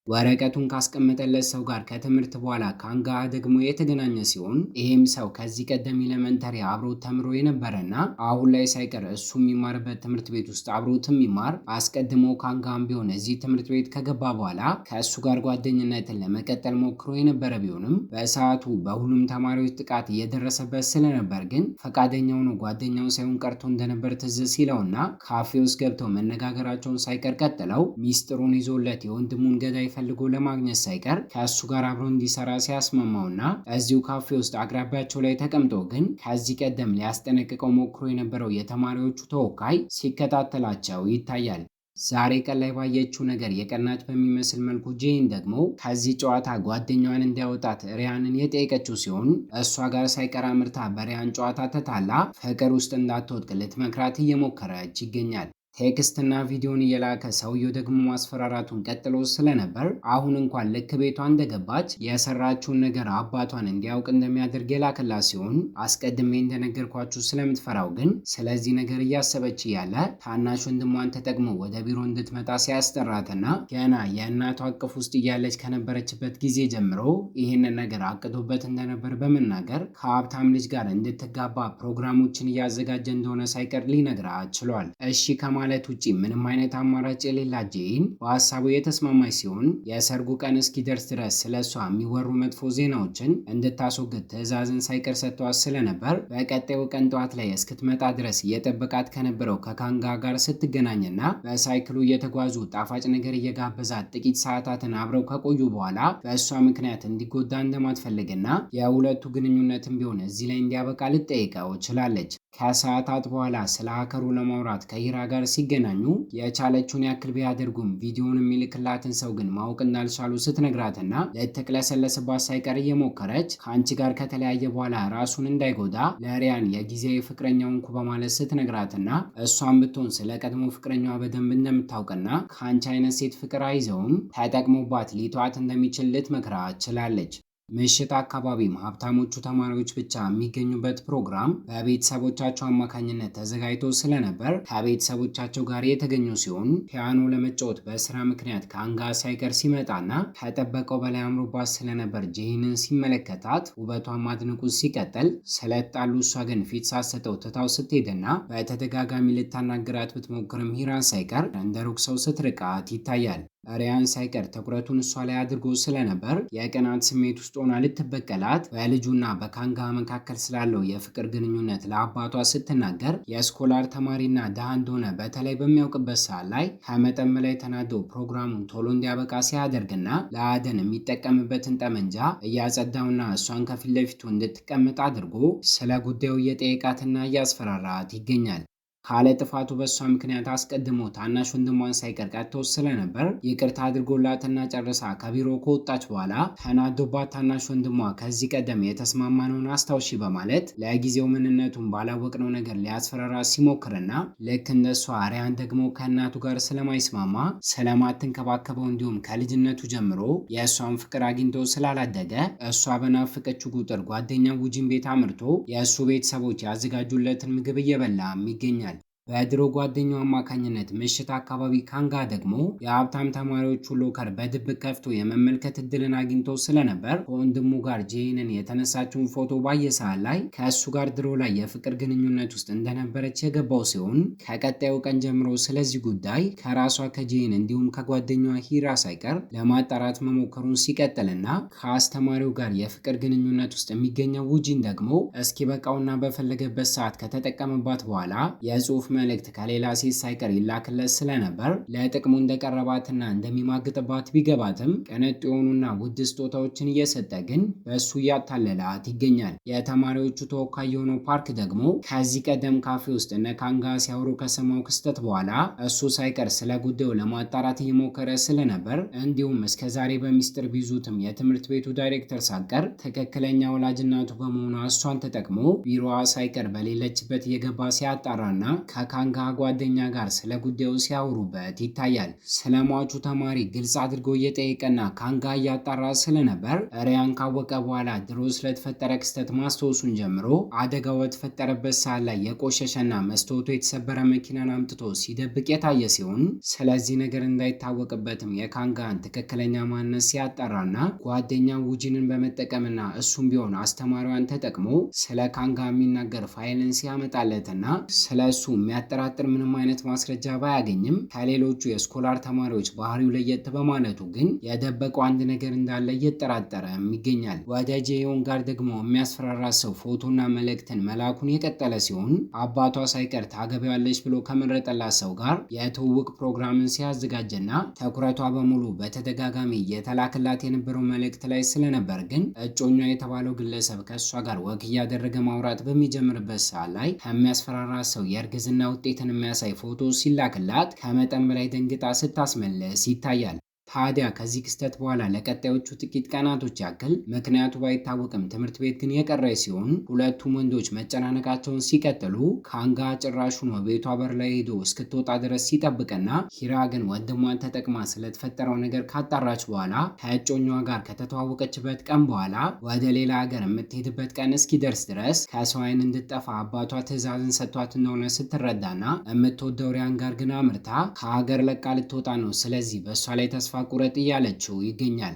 ወረቀቱን ካስቀመጠለት ሰው ጋር ከትምህርት በኋላ ካንጋ ደግሞ የተገናኘ ሲሆን ይሄም ሰው ከዚህ ቀደም elementary አብሮት ተምሮ የነበረና አሁን ላይ ሳይቀር እሱ የሚማርበት ትምህርት ቤት ውስጥ አብሮት የሚማር አስቀድሞ ካንጋም ቢሆን እዚህ ትምህርት ቤት ከገባ በኋላ ከእሱ ጋር ጓደኝነትን ለመቀጠል ሞክሮ የነበረ ቢሆንም በሰዓቱ በሁሉም ተማሪዎች ጥቃት እየደረሰበት ስለነበር ግን ፈቃደኛ ሆኖ ጓደኛው ሳይሆን ቀርቶ እንደነበር ትዝ ሲለውና ካፌ ውስጥ ገብተው መነጋገራቸውን ሳይቀር ቀጥለው ሚስጥሩን ይዞለት የወንድሙን ገዳይ ፈልጎ ለማግኘት ሳይቀር ከእሱ ጋር አብሮ እንዲሰራ ሲያስማማውና እዚሁ ካፌ ውስጥ አቅራቢያቸው ላይ ተቀምጦ ግን ከዚህ ቀደም ሊያስጠነቅቀው ሞክሮ የነበረው የተማሪዎቹ ተወካይ ሲከታተላቸው ይታያል። ዛሬ ቀን ላይ ባየችው ነገር የቀናች በሚመስል መልኩ ጄን ደግሞ ከዚህ ጨዋታ ጓደኛዋን እንዲያወጣት ሪያንን የጠየቀችው ሲሆን እሷ ጋር ሳይቀር አምርታ በሪያን ጨዋታ ተታላ ፍቅር ውስጥ እንዳትወድቅ ልትመክራት እየሞከረች ይገኛል። Text ና ቪዲዮን እየላከ ሰውየው ደግሞ ማስፈራራቱን ቀጥሎ ስለነበር አሁን እንኳን ልክ ቤቷ እንደገባች የሰራችውን ነገር አባቷን እንዲያውቅ እንደሚያደርግ የላከላት ሲሆን፣ አስቀድሜ እንደነገርኳችሁ ስለምትፈራው ግን ስለዚህ ነገር እያሰበች እያለ ታናሽ ወንድሟን ተጠቅሞ ወደ ቢሮ እንድትመጣ ሲያስጠራትና ገና የእናቷ እቅፍ ውስጥ እያለች ከነበረችበት ጊዜ ጀምሮ ይህንን ነገር አቅዶበት እንደነበር በመናገር ከሀብታም ልጅ ጋር እንድትጋባ ፕሮግራሞችን እያዘጋጀ እንደሆነ ሳይቀር ሊነግራት ችሏል። እሺ ከማለት ውጪ ምንም አይነት አማራጭ የሌላት ጄይን በሀሳቡ የተስማማች ሲሆን፣ የሰርጉ ቀን እስኪደርስ ድረስ ስለ እሷ የሚወሩ መጥፎ ዜናዎችን እንድታስወግድ ትዕዛዝን ሳይቀር ሰጥቷት ስለነበር በቀጣዩ ቀን ጠዋት ላይ እስክትመጣ ድረስ እየጠበቃት ከነበረው ከካንጋ ጋር ስትገናኝና በሳይክሉ እየተጓዙ ጣፋጭ ነገር እየጋበዛት ጥቂት ሰዓታትን አብረው ከቆዩ በኋላ በእሷ ምክንያት እንዲጎዳ እንደማትፈልግና የሁለቱ ግንኙነትም ቢሆን እዚህ ላይ እንዲያበቃ ልትጠይቀው ችላለች። ከሰዓታት በኋላ ስለ hacker ኡ ለማውራት ከሂራ ጋር ሲገናኙ የቻለችውን ያክል ቢያደርጉም ቪዲዮውን የሚልክላትን ሰው ግን ማወቅ እንዳልቻሉ ስትነግራትና ልትቅለሰለስባት ሳይቀር እየሞከረች ከአንቺ ጋር ከተለያየ በኋላ ራሱን እንዳይጎዳ ለሪያን የጊዜያዊ ፍቅረኛው እንኩ በማለት ስትነግራትና እሷን ብትሆን ስለ ቀድሞ ፍቅረኛዋ በደንብ እንደምታውቅና ከአንቺ አይነት ሴት ፍቅር አይዘውም ተጠቅሞባት ሊተዋት እንደሚችል ልትመክራት ችላለች። ምሽት አካባቢም ሀብታሞቹ ተማሪዎች ብቻ የሚገኙበት ፕሮግራም በቤተሰቦቻቸው አማካኝነት ተዘጋጅቶ ስለነበር ከቤተሰቦቻቸው ጋር የተገኙ ሲሆን፣ ፒያኖ ለመጫወት በስራ ምክንያት ከአንጋ ሳይቀር ሲመጣና ከጠበቀው በላይ አምሮባት ስለነበር ጄይንን ሲመለከታት ውበቷን ማድነቁ ሲቀጥል፣ ስለጣሉ እሷ ግን ፊት ሳትሰጠው ትታው ስትሄድና በተደጋጋሚ ልታናግራት ብትሞክርም ሂራን ሳይቀር እንደ ሩቅ ሰው ስትርቃት ይታያል። ሪያን ሳይቀር ትኩረቱን እሷ ላይ አድርጎ ስለነበር የቅናት ስሜት ውስጥ ሆና ልትበቀላት በልጁና በካንጋ መካከል ስላለው የፍቅር ግንኙነት ለአባቷ ስትናገር የ scholar ተማሪና ድሃ እንደሆነ በተለይ በሚያውቅበት ሰዓት ላይ ከመጠን በላይ ተናዶ ፕሮግራሙን ቶሎ እንዲያበቃ ሲያደርግና ለአደን የሚጠቀምበትን ጠመንጃ እያጸዳውና እሷን ከፊት ለፊቱ እንድትቀመጥ አድርጎ ስለ ጉዳዩ እየጠየቃትና እያስፈራራት ይገኛል። ካለ ጥፋቱ በእሷ ምክንያት አስቀድሞ ታናሽ ወንድሟን ሳይቀር ቀጥቶ ስለነበር ይቅርታ አድርጎላትና ጨርሳ ከቢሮ ከወጣች በኋላ ተናዶባት ታናሽ ወንድሟ ከዚህ ቀደም የተስማማነውን አስታውሺ በማለት ለጊዜው ምንነቱን ባላወቅነው ነገር ሊያስፈራራ ሲሞክርና ልክ እንደሷ ሪያን ደግሞ ከእናቱ ጋር ስለማይስማማ፣ ስለማትንከባከበው፣ እንዲሁም ከልጅነቱ ጀምሮ የእሷን ፍቅር አግኝቶ ስላላደገ እሷ በናፈቀችው ቁጥር ጓደኛ ውጂን ቤት አምርቶ የእሱ ቤተሰቦች ያዘጋጁለትን ምግብ እየበላም ይገኛል። በድሮ ጓደኛው አማካኝነት ምሽት አካባቢ ካንጋ ደግሞ የሀብታም ተማሪዎቹ locker በድብቅ ከፍቶ የመመልከት እድልን አግኝቶ ስለነበር ከወንድሙ ጋር ጄንን የተነሳችውን ፎቶ ባየ ሰዓት ላይ ከእሱ ጋር ድሮ ላይ የፍቅር ግንኙነት ውስጥ እንደነበረች የገባው ሲሆን፣ ከቀጣዩ ቀን ጀምሮ ስለዚህ ጉዳይ ከራሷ ከጄን እንዲሁም ከጓደኛዋ ሂራ ሳይቀር ለማጣራት መሞከሩን ሲቀጥልና ከአስተማሪው ጋር የፍቅር ግንኙነት ውስጥ የሚገኘው ውጂን ደግሞ እስኪበቃውና በፈለገበት ሰዓት ከተጠቀመባት በኋላ የጽሁፍ መልእክት ከሌላ ሴት ሳይቀር ይላክለት ስለነበር ለጥቅሙ እንደቀረባትና እንደሚማግጥባት ቢገባትም ቅንጡ የሆኑና ውድ ስጦታዎችን እየሰጠ ግን በእሱ እያታለላት ይገኛል። የተማሪዎቹ ተወካይ የሆነው ፓርክ ደግሞ ከዚህ ቀደም ካፌ ውስጥ እነ ካንጋ ሲያወሩ ከሰማው ክስተት በኋላ እሱ ሳይቀር ስለ ጉዳዩ ለማጣራት እየሞከረ ስለነበር እንዲሁም እስከዛሬ በሚስጥር ቢይዙትም የትምህርት ቤቱ ዳይሬክተር ሳይቀር ትክክለኛ ወላጅ እናቱ በመሆኗ እሷን ተጠቅሞ ቢሮዋ ሳይቀር በሌለችበት እየገባ ሲያጣራና ከካንጋ ጓደኛ ጋር ስለ ጉዳዩ ሲያወሩበት ይታያል። ስለ ሟቹ ተማሪ ግልጽ አድርጎ እየጠየቀና ካንጋ እያጣራ ስለነበር ሪያን ካወቀ በኋላ ድሮ ስለተፈጠረ ክስተት ማስታወሱን ጀምሮ አደጋው በተፈጠረበት ሰዓት ላይ የቆሸሸና መስታወቱ የተሰበረ መኪናን አምጥቶ ሲደብቅ የታየ ሲሆን፣ ስለዚህ ነገር እንዳይታወቅበትም የካንጋን ትክክለኛ ማንነት ሲያጣራና ጓደኛ ውጂንን በመጠቀምና እሱም ቢሆን አስተማሪዋን ተጠቅሞ ስለ ካንጋ የሚናገር ፋይልን ሲያመጣለትና ስለ እሱ የሚያጠራጥር ምንም አይነት ማስረጃ ባያገኝም ከሌሎቹ የ scholar ተማሪዎች ባህሪው ለየት በማለቱ ግን የደበቀው አንድ ነገር እንዳለ እየጠራጠረም ይገኛል። ወደ ጄዮን ጋር ደግሞ የሚያስፈራራ ሰው ፎቶና መልእክትን መላኩን የቀጠለ ሲሆን፣ አባቷ ሳይቀር ታገቢዋለች ብሎ ከመረጠላት ሰው ጋር የትውውቅ ፕሮግራምን ሲያዘጋጅና ትኩረቷ በሙሉ በተደጋጋሚ የተላክላት የነበረው መልእክት ላይ ስለነበር ግን እጮኛ የተባለው ግለሰብ ከእሷ ጋር ወግ እያደረገ ማውራት በሚጀምርበት ሰዓት ላይ ከሚያስፈራራ ሰው የእርግዝና ውጤትን የሚያሳይ ፎቶ ሲላክላት ከመጠን በላይ ደንግጣ ስታስመልስ ይታያል። ታዲያ ከዚህ ክስተት በኋላ ለቀጣዮቹ ጥቂት ቀናቶች ያክል ምክንያቱ ባይታወቅም ትምህርት ቤት ግን የቀረ ሲሆን ሁለቱም ወንዶች መጨናነቃቸውን ሲቀጥሉ ካንጋ ጭራሹን ቤቷ በር ላይ ሄዶ እስክትወጣ ድረስ ሲጠብቅና ሂራ ግን ወንድሟን ተጠቅማ ስለተፈጠረው ነገር ካጣራች በኋላ ከእጮኛዋ ጋር ከተተዋወቀችበት ቀን በኋላ ወደ ሌላ ሀገር የምትሄድበት ቀን እስኪደርስ ድረስ ከሰው ዓይን እንድትጠፋ አባቷ ትዕዛዝን ሰጥቷት እንደሆነ ስትረዳና የምትወደው ሪያን ጋር ግን አምርታ ከሀገር ለቃ ልትወጣ ነው፣ ስለዚህ በእሷ ላይ ተስፋ ቁረጥ እያለችው ይገኛል።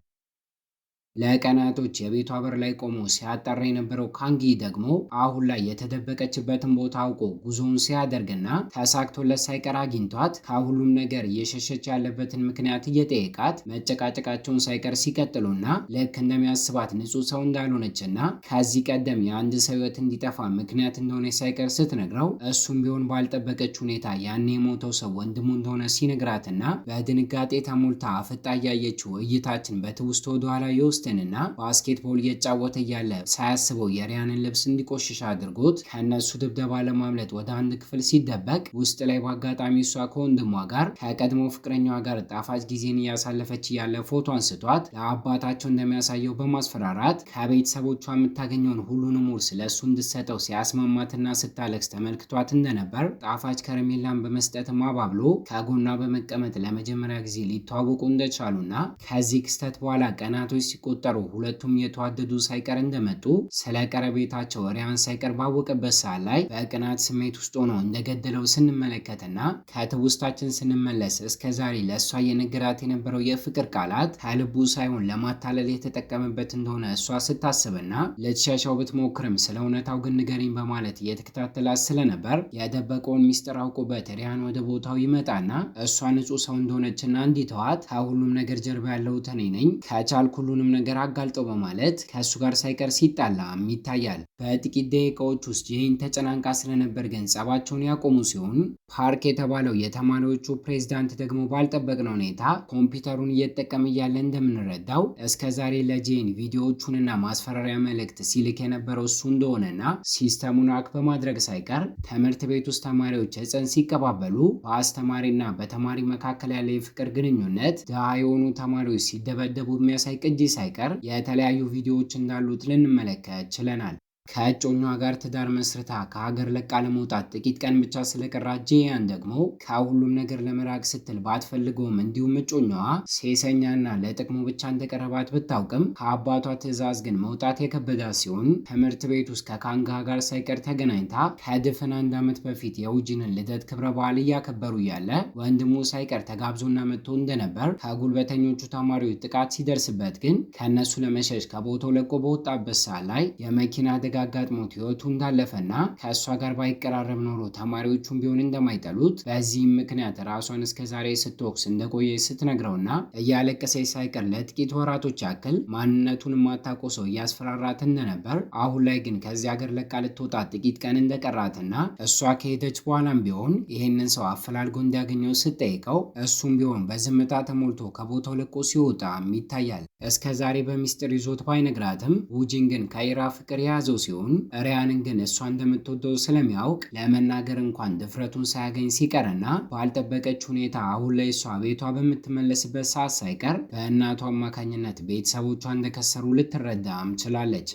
ለቀናቶች የቤቷ በር ላይ ቆሞ ሲያጣራ የነበረው ካንጊ ደግሞ አሁን ላይ የተደበቀችበትን ቦታ አውቆ ጉዞውን ሲያደርግና ተሳክቶለት ሳይቀር አግኝቷት ከሁሉም ነገር እየሸሸች ያለበትን ምክንያት እየጠየቃት መጨቃጨቃቸውን ሳይቀር ሲቀጥሉና ልክ እንደሚያስባት ንጹሕ ሰው እንዳልሆነችና ከዚህ ቀደም የአንድ ሰው ሕይወት እንዲጠፋ ምክንያት እንደሆነ ሳይቀር ስትነግረው እሱም ቢሆን ባልጠበቀች ሁኔታ ያኔ የሞተው ሰው ወንድሙ እንደሆነ ሲነግራትና በድንጋጤ ተሞልታ አፍጣ እያየችው እይታችን በትውስት ወደኋላ ይወስድ እና basketball እየተጫወተ እያለ ሳያስበው የሪያንን ልብስ እንዲቆሽሽ አድርጎት ከእነሱ ድብደባ ለማምለጥ ወደ አንድ ክፍል ሲደበቅ ውስጥ ላይ በአጋጣሚ እሷ ከወንድሟ ጋር ከቀድሞ ፍቅረኛዋ ጋር ጣፋጭ ጊዜን እያሳለፈች እያለ ፎቶ አንስቷት ለአባታቸው እንደሚያሳየው በማስፈራራት ከቤተሰቦቿ የምታገኘውን ሁሉንም ውርስ ለእሱ እንድትሰጠው ሲያስማማትና ስታለቅስ ተመልክቷት እንደነበር ጣፋጭ ከረሜላን በመስጠት አባብሎ ከጎኗ በመቀመጥ ለመጀመሪያ ጊዜ ሊተዋወቁ እንደቻሉና ከዚህ ክስተት በኋላ ቀናቶች ሲቆጠሩ ሁለቱም የተዋደዱ ሳይቀር እንደመጡ ስለ ቀረቤታቸው ሪያን ሳይቀር ባወቀበት ሰዓት ላይ በቅናት ስሜት ውስጥ ሆኖ እንደገደለው ስንመለከትና ከትውስታችን ስንመለስ እስከ ዛሬ ለእሷ የነገራት የነበረው የፍቅር ቃላት ከልቡ ሳይሆን ለማታለል የተጠቀመበት እንደሆነ እሷ ስታስብና ልትሸሸው ብትሞክርም ስለ እውነታው ግን ንገሪኝ በማለት እየተከታተላት ስለነበር የደበቀውን ሚስጥር አውቆበት ሪያን ወደ ቦታው ይመጣና እሷ ንጹሕ ሰው እንደሆነችና እንዲተዋት ከሁሉም ነገር ጀርባ ያለሁት እኔ ነኝ፣ ከቻልኩ ሁሉንም ነገር አጋልጠው በማለት ከእሱ ጋር ሳይቀር ሲጣላም ይታያል። በጥቂት ደቂቃዎች ውስጥ ጄን ተጨናንቃ ስለነበር ግን ጸባቸውን ያቆሙ ሲሆን ፓርክ የተባለው የተማሪዎቹ ፕሬዝዳንት ደግሞ ባልጠበቅነው ሁኔታ ኮምፒውተሩን እየተጠቀመ እያለ እንደምንረዳው እስከ ዛሬ ለጄን ቪዲዮዎቹንና ማስፈራሪያ መልእክት ሲልክ የነበረው እሱ እንደሆነና system ኡን hack በማድረግ ሳይቀር ትምህርት ቤት ውስጥ ተማሪዎች እፅን ሲቀባበሉ በአስተማሪና በተማሪ መካከል ያለ የፍቅር ግንኙነት ድሃ የሆኑ ተማሪዎች ሲደበደቡ የሚያሳይ ቅጂ ሳይቀር የተለያዩ ቪዲዮዎች እንዳሉት ልንመለከት ችለናል። ከእጮኛዋ ጋር ትዳር መስርታ ከሀገር ለቃ ለመውጣት ጥቂት ቀን ብቻ ስለቀራት ጄያን ደግሞ ከሁሉም ነገር ለመራቅ ስትል ባትፈልገውም እንዲሁም እጮኛዋ ሴሰኛና ለጥቅሙ ብቻ እንደቀረባት ብታውቅም ከአባቷ ትዕዛዝ ግን መውጣት የከበዳት ሲሆን ትምህርት ቤት ውስጥ ከካንጋ ጋር ሳይቀር ተገናኝታ ከድፍን አንድ ዓመት በፊት የውጂንን ልደት ክብረ በዓል እያከበሩ እያለ ወንድሙ ሳይቀር ተጋብዞና መጥቶ እንደነበር ከጉልበተኞቹ ተማሪዎች ጥቃት ሲደርስበት ግን ከእነሱ ለመሸሽ ከቦታው ለቆ በወጣበት ሰዓት ላይ የመኪና አደጋ አጋጥሞት ህይወቱ እንዳለፈና ከእሷ ጋር ባይቀራረብ ኖሮ ተማሪዎቹን ቢሆን እንደማይጠሉት በዚህም ምክንያት ራሷን እስከዛሬ ስትወቅስ እንደቆየ ስትነግረውና እያለቀሰች ሳይቀር ለጥቂት ወራቶች ያክል ማንነቱን የማታውቀው ሰው እያስፈራራት እንደነበር አሁን ላይ ግን ከዚህ ሀገር ለቃ ልትወጣ ጥቂት ቀን እንደቀራትና እሷ ከሄደች በኋላም ቢሆን ይህንን ሰው አፈላልጎ እንዲያገኘው ስትጠይቀው እሱም ቢሆን በዝምታ ተሞልቶ ከቦታው ለቆ ሲወጣም ይታያል። እስከ ዛሬ በሚስጥር ይዞት ባይነግራትም ውጂን ግን ከኢራ ፍቅር የያዘው ሲሆን ሪያንን ግን እሷ እንደምትወደው ስለሚያውቅ ለመናገር እንኳን ድፍረቱን ሳያገኝ ሲቀርና ባልጠበቀች ሁኔታ አሁን ላይ እሷ ቤቷ በምትመለስበት ሰዓት ሳይቀር በእናቷ አማካኝነት ቤተሰቦቿ እንደከሰሩ ልትረዳም ችላለች።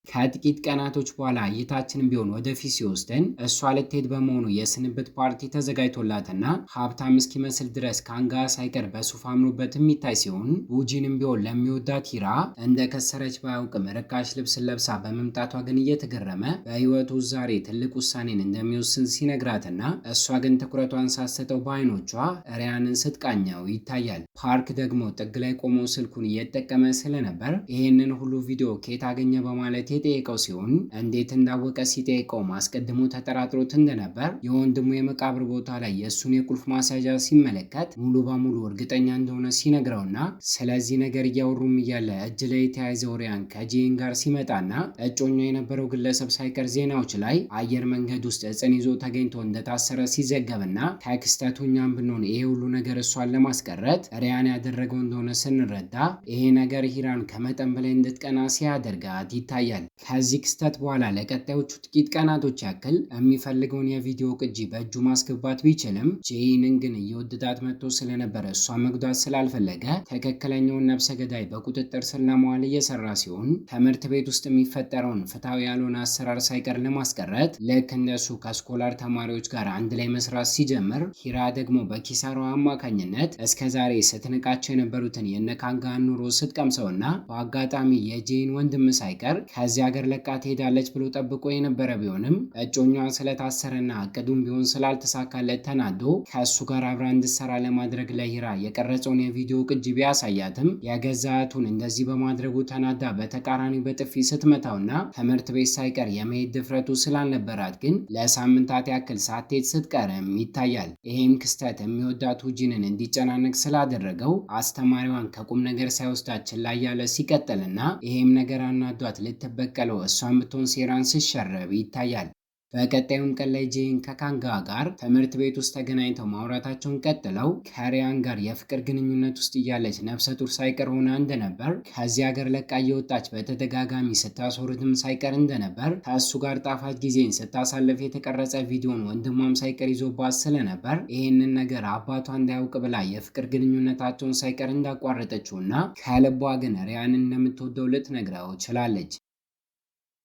ከጥቂት ቀናቶች በኋላ እይታችንን ቢሆን ወደፊት ሲወስደን እሷ ልትሄድ በመሆኑ የስንብት ፓርቲ ተዘጋጅቶላትና ሀብታም እስኪመስል ድረስ ካንጋ ሳይቀር በሱፍ አምሮበት የሚታይ ሲሆን ውጂንም ቢሆን ለሚወዳት ሂራ እንደ ከሰረች ባያውቅም ርካሽ ልብስ ለብሳ በመምጣቷ ግን እየተገረመ በህይወቱ ዛሬ ትልቅ ውሳኔን እንደሚወስን ሲነግራትና እሷ ግን ትኩረቷን ሳትሰጠው በአይኖቿ ሪያንን ስትቃኘው ይታያል። ፓርክ ደግሞ ጥግ ላይ ቆሞ ስልኩን እየተጠቀመ ስለነበር ይህንን ሁሉ ቪዲዮ ከየት አገኘ በማለት የጠየቀው ሲሆን እንዴት እንዳወቀ ሲጠይቀውም አስቀድሞ ተጠራጥሮት እንደነበር የወንድሙ የመቃብር ቦታ ላይ የእሱን የቁልፍ ማስያዣ ሲመለከት ሙሉ በሙሉ እርግጠኛ እንደሆነ ሲነግረውና ስለዚህ ነገር እያወሩም እያለ እጅ ላይ የተያዘው ሪያን ከጄን ጋር ሲመጣና እጮኛ የነበረው ግለሰብ ሳይቀር ዜናዎች ላይ አየር መንገድ ውስጥ እጽን ይዞ ተገኝቶ እንደታሰረ ሲዘገብና ከክስተቱ እኛም ብንሆን ይሄ ሁሉ ነገር እሷን ለማስቀረት ሪያን ያደረገው እንደሆነ ስንረዳ ይሄ ነገር ሂራን ከመጠን በላይ እንድትቀና ሲያደርጋት ይታያል። ይታያል። ከዚህ ክስተት በኋላ ለቀጣዮቹ ጥቂት ቀናቶች ያክል የሚፈልገውን የቪዲዮ ቅጂ በእጁ ማስገባት ቢችልም ጄይንን ግን እየወደዳት መጥቶ ስለነበረ እሷ መጉዳት ስላልፈለገ ትክክለኛውን ነብሰ ገዳይ በቁጥጥር ስር ለማዋል እየሰራ ሲሆን ትምህርት ቤት ውስጥ የሚፈጠረውን ፍትሐዊ ያልሆነ አሰራር ሳይቀር ለማስቀረት ልክ እንደሱ ከ scholar ተማሪዎች ጋር አንድ ላይ መስራት ሲጀምር ሂራ ደግሞ በኪሳራዋ አማካኝነት እስከዛሬ ስትንቃቸው የነበሩትን የነካንጋን ኑሮ ስትቀምሰውና በአጋጣሚ የጄን ወንድም ሳይቀር ከዚህ ሀገር ለቃ ትሄዳለች ብሎ ጠብቆ የነበረ ቢሆንም እጮኛዋ ስለታሰረና እቅዱም ቢሆን ስላልተሳካለት ተናዶ ከእሱ ጋር አብራ እንድትሰራ ለማድረግ ለሂራ የቀረጸውን የቪዲዮ ቅጂ ቢያሳያትም የገዛ እህቱን እንደዚህ በማድረጉ ተናዳ በተቃራኒው በጥፊ ስትመታውና ትምህርት ቤት ሳይቀር የመሄድ ድፍረቱ ስላልነበራት ግን ለሳምንታት ያክል ሳትሄድ ስትቀርም ይታያል። ይሄም ክስተት የሚወዳት ውጂንን እንዲጨናነቅ ስላደረገው አስተማሪዋን ከቁም ነገር ሳይወስዳት ችላ እያለ ሲቀጥልና ይሄም ነገር አናዷት ልትበቀለው እሷን ብትሆን ሴራን ስትሸርብ ይታያል። በቀጣዩም ቀን ላይ ጄን ከካንጋ ጋር ትምህርት ቤት ውስጥ ተገናኝተው ማውራታቸውን ቀጥለው ከሪያን ጋር የፍቅር ግንኙነት ውስጥ እያለች ነፍሰ ጡር ሳይቀር ሆና እንደነበር፣ ከዚህ ሀገር ለቃ እየወጣች በተደጋጋሚ ስታስወርድም ሳይቀር እንደነበር፣ ከእሱ ጋር ጣፋጭ ጊዜን ስታሳልፍ የተቀረጸ ቪዲዮን ወንድሟም ሳይቀር ይዞባት ስለነበር ይህንን ነገር አባቷ እንዳያውቅ ብላ የፍቅር ግንኙነታቸውን ሳይቀር እንዳቋረጠችውና ከልቧ ግን ሪያንን እንደምትወደው ልትነግረው ችላለች።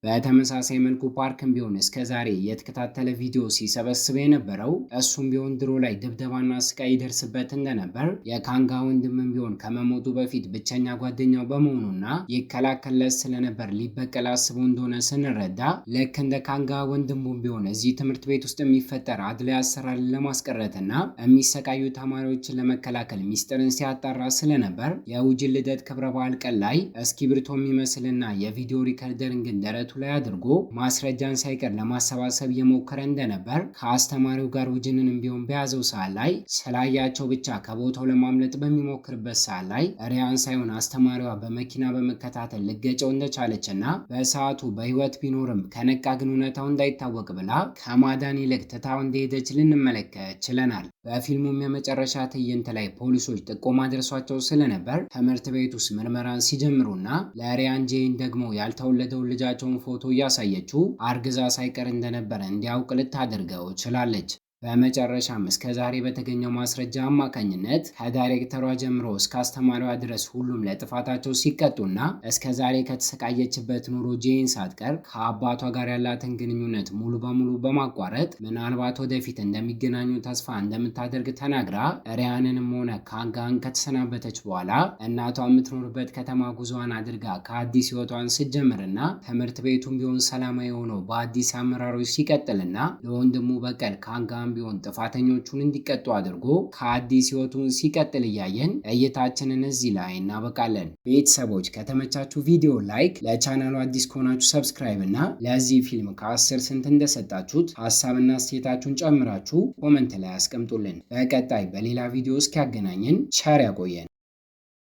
በተመሳሳይ መልኩ ፓርክም ቢሆን እስከ ዛሬ የተከታተለ ቪዲዮ ሲሰበስብ የነበረው እሱም ቢሆን ድሮ ላይ ድብደባና ስቃይ ይደርስበት እንደነበር፣ የካንጋ ወንድምም ቢሆን ከመሞቱ በፊት ብቸኛ ጓደኛው በመሆኑና ይከላከልለት ስለነበር ሊበቀል አስቦ እንደሆነ ስንረዳ፣ ልክ እንደ ካንጋ ወንድሙም ቢሆን እዚህ ትምህርት ቤት ውስጥ የሚፈጠር አድላይ አሰራርን ለማስቀረትና የሚሰቃዩ ተማሪዎችን ለመከላከል ሚስጥርን ሲያጣራ ስለነበር የውጅን ልደት ክብረ በዓል ቀን ላይ እስክሪብቶ የሚመስልና የቪዲዮ recorder ን ግን ደረቱ ላይ አድርጎ ማስረጃን ሳይቀር ለማሰባሰብ እየሞከረ እንደነበር፣ ከአስተማሪው ጋር ውጅንንም ቢሆን በያዘው ሰዓት ላይ ስላያቸው ብቻ ከቦታው ለማምለጥ በሚሞክርበት ሰዓት ላይ ሪያን ሳይሆን አስተማሪዋ በመኪና በመከታተል ልገጨው እንደቻለችና በሰዓቱ በሕይወት ቢኖርም ከነቃ ግን እውነታው እንዳይታወቅ ብላ ከማዳን ይልቅ ትታው እንደሄደች ልንመለከት ችለናል። በፊልሙም የመጨረሻ ትዕይንት ላይ ፖሊሶች ጥቆማ ደርሷቸው ስለነበር ትምህርት ቤት ውስጥ ምርመራን ሲጀምሩና ለሪያን ጄን ደግሞ ያልተወለደውን ልጃቸውን ፎቶ እያሳየችው አርግዛ ሳይቀር እንደነበረ እንዲያውቅ ልታደርገው ችላለች። በመጨረሻም እስከ ዛሬ በተገኘው ማስረጃ አማካኝነት ከዳይሬክተሯ ጀምሮ እስከ አስተማሪዋ ድረስ ሁሉም ለጥፋታቸው ሲቀጡና እስከ ዛሬ ከተሰቃየችበት ኑሮ ጄን ሳትቀር ከአባቷ ጋር ያላትን ግንኙነት ሙሉ በሙሉ በማቋረጥ ምናልባት ወደፊት እንደሚገናኙ ተስፋ እንደምታደርግ ተናግራ ሪያንንም ሆነ ካንጋን ከተሰናበተች በኋላ እናቷ የምትኖርበት ከተማ ጉዞዋን አድርጋ ከአዲስ ሕይወቷን ስትጀምርና ትምህርት ቤቱም ቢሆን ሰላማዊ ሆኖ በአዲስ አመራሮች ሲቀጥልና ለወንድሙ በቀል ካንጋን ቢሆን ጥፋተኞቹን እንዲቀጡ አድርጎ ከአዲስ ሕይወቱን ሲቀጥል እያየን እይታችንን እዚህ ላይ እናበቃለን። ቤተሰቦች ከተመቻችሁ ቪዲዮ like፣ ለቻናሉ አዲስ ከሆናችሁ subscribe እና ለዚህ ፊልም ከ10 ስንት እንደሰጣችሁት ሀሳብና አስተያየታችሁን ጨምራችሁ comment ላይ አስቀምጡልን። በቀጣይ በሌላ ቪዲዮ እስኪያገናኘን ቸር ያቆየን።